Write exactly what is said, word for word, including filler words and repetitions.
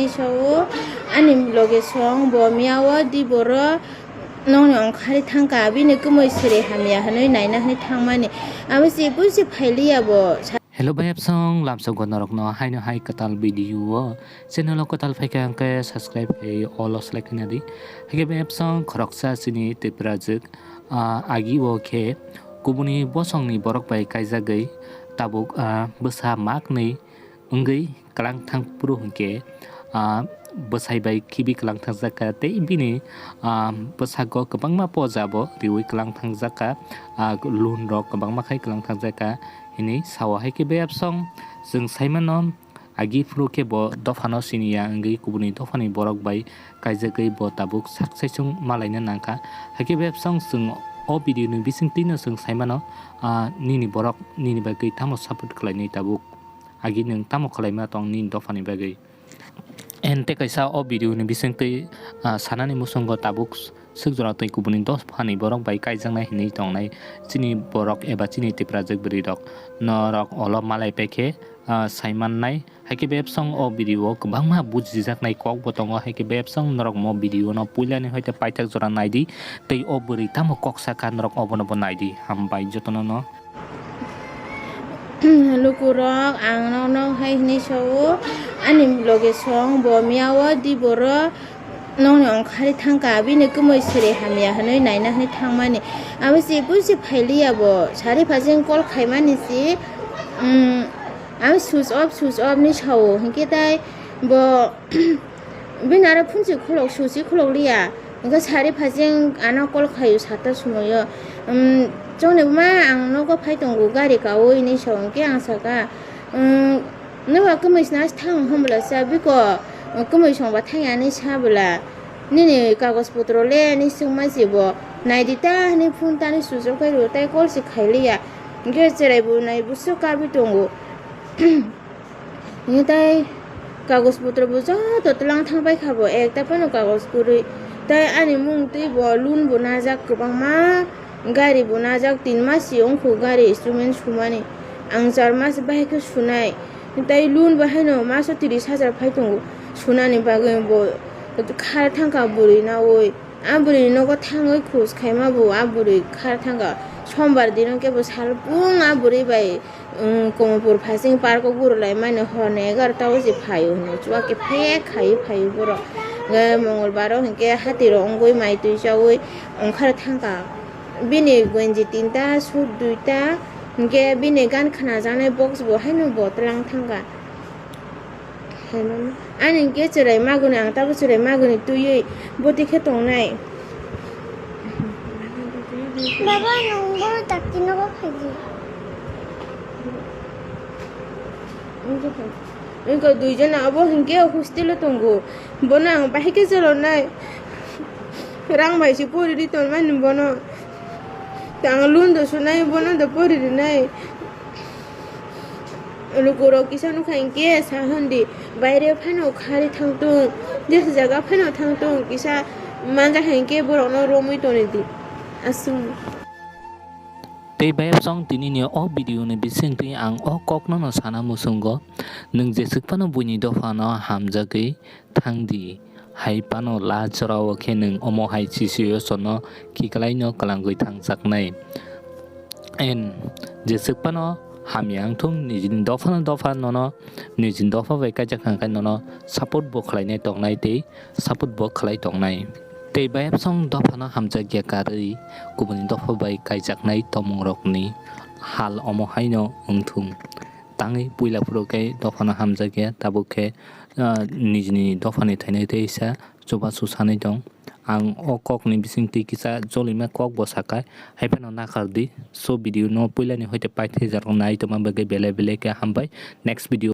Sao ani loge song bo miyao di boro nongni ongkhari thangkha, bini kwmwi siri hamya hwnwi naina hwnwi thangmani. Abo se busi phailiya bo. Hello bai apsong, lamsok gwnarokno haino hai kwtal video o channel o kwtal phaikha hwnkhe subscribe khai all o select khaina di. Haikhe bai apsong khoroksa chini Tiprajwk, ah, agi o khe kubuni bosongni borok bai kaijagwi tabuk, ah, bwsa maknwi wngwi kwlangthang phuru hwnkhe, ah, bwsai bai khibi kwlangthang jakha tei bini, ah, bwsago kwbangma poja bo riwi kwlangthang jakha, ah, loan rok kwbangma khai kwlangthang jakha hinwi sao. Haikhe bai apsong chwng saimano agi phuru khe bo dophano siniya wngwi kubuni dophani borok bai kaijagwi bo tabuk sak saisung malaina nangkha. Haikhe bai apsong chwng o video ni bisingtwino chwng saimano, ah, nini borok nini bagwi tamo support khlainai tabuk. Agi nwng tamo khlaima tong nini dophani bagwi? En tei kaisa o video ni bisingtwi, ah, sanani muchungo tabuk swk jora twi kubuni dophani borok bai kaijaknai hinwi tongnai chini borok eba chini Tiprajwk bwrwi rok. Norok olo malai paikhe, ah, saimannai. Haikhe bai apsong o video o kwbangma bujijaknai kok bo tongo. Haikhe bai apsong norok mo video no puilani hoite paithak jora naidi tei o bwrwi tamo kok sakha norok obono bo naidi. Hambai jotono no. Lukurok, ang nokno hai hwnwi sao, ani loge song bo miyao di boro nongni ongkhari thangkha, bini kwmwi siri hamya hwnwi naina hwnwi thangmani. Abo se busi phailiya bo, sari phasing call khaimani se, um, ang switch off, switch off ni sao, hinkhe tai bo bini aro phunsi khulok, switch khulok liya. Hwnkhe sari phasing ano call khaio sata sumoio. Um, chongni buma ang nogo phai tongo gari kaui hinwi sao, hwnkhe ang saka, um, noba kwmwi sna thang hwnbwla sa biko, kwmwi songba thang ya hinwi sa bwla. Nini kagoj potro le hinwi swngma se bo. Naidi ta hinwi phone tani switch off khai rwo, tai call se khailiya. Hwnkhe chwrai bo nai bwswk kabwi tongo. Hwnkhe tai kagoj potro bo joto twlang thang paikha bo, ekta phano kagoj kwrwi. Tai ani mung twi bo loan bo najak kwbangma, gari bo najak, tin mas se wngkho gari instrument sumani. Ang char mas bahai khe sunai. Tai loan bo haino maso tris hajar phai tongo sunani bagwi, bo khar thangkha bwrwi naui. A bwrwi nogo thangwi khus khaima bo a bwrwi khar thangkha. Sombar dino kebo salbung a bwrwi bai, um, Komopur phasing park o gurulai mani horni egarota o se phaio hinwi chuwa khe phek khai phaio borok. Hwnkhe Mongolbar o hinkhe hati rok wngwi mai twi chaui ongkhar thangkha. Bini gonji tinta, suit duita, hinkhe bini gan khnajaknai box bo haino bo twlang thangkha. Ani hwnkhe chwrai magwni, ang tabuk chwrai magwni twiwi bwtwi khe tongnai. Baba, nwng bono dakti nogo phaidi. Wngkha duijon abo hwnkhe hostel o tongo. Bono ang bahai khe cholonai. Rang bai se pori ri tonmani bono. Ang loan do sunai, bono do pori rinai. Lukurok kisa nukha hinkhe sa hwndi, baire phano khari thangtung, jesa jaga phano thangtung, kisa manja hinkhe borokno romwi tonidi. Aswk. Tei bayapsong tinini o video ni bisingtwi ang o kokno no sana muchungo, nwng jeswk phano buini dophano hamjagwi thangdi, hai phano la jorao khe nwng omo hai situation no khiklai no kwlangwi thangjaknai. En, jeswk phano hamya wngthung, nijini dophano dopha nono, nijini dopha bai kaijak hwnkhe nono support bo khlainai tongnai tei support bo khlai tongnai. Tei bayapsong dophano hamjakya karwi kubuni dopha bai kaijaknai tongmungrokni hal omo haino wngthung. Tangwi puila phuru khe dophano hamjakya, tabuk khe, ah, nijini dophani thainai teisa chubachu sanwi tong. Ang o kokni bisingtwi kisa jolima kokbo sakha, hai phano nakardi. So video no puilani hoite paithai jora nai tongma bagwi belai belai khe hambai. Next video.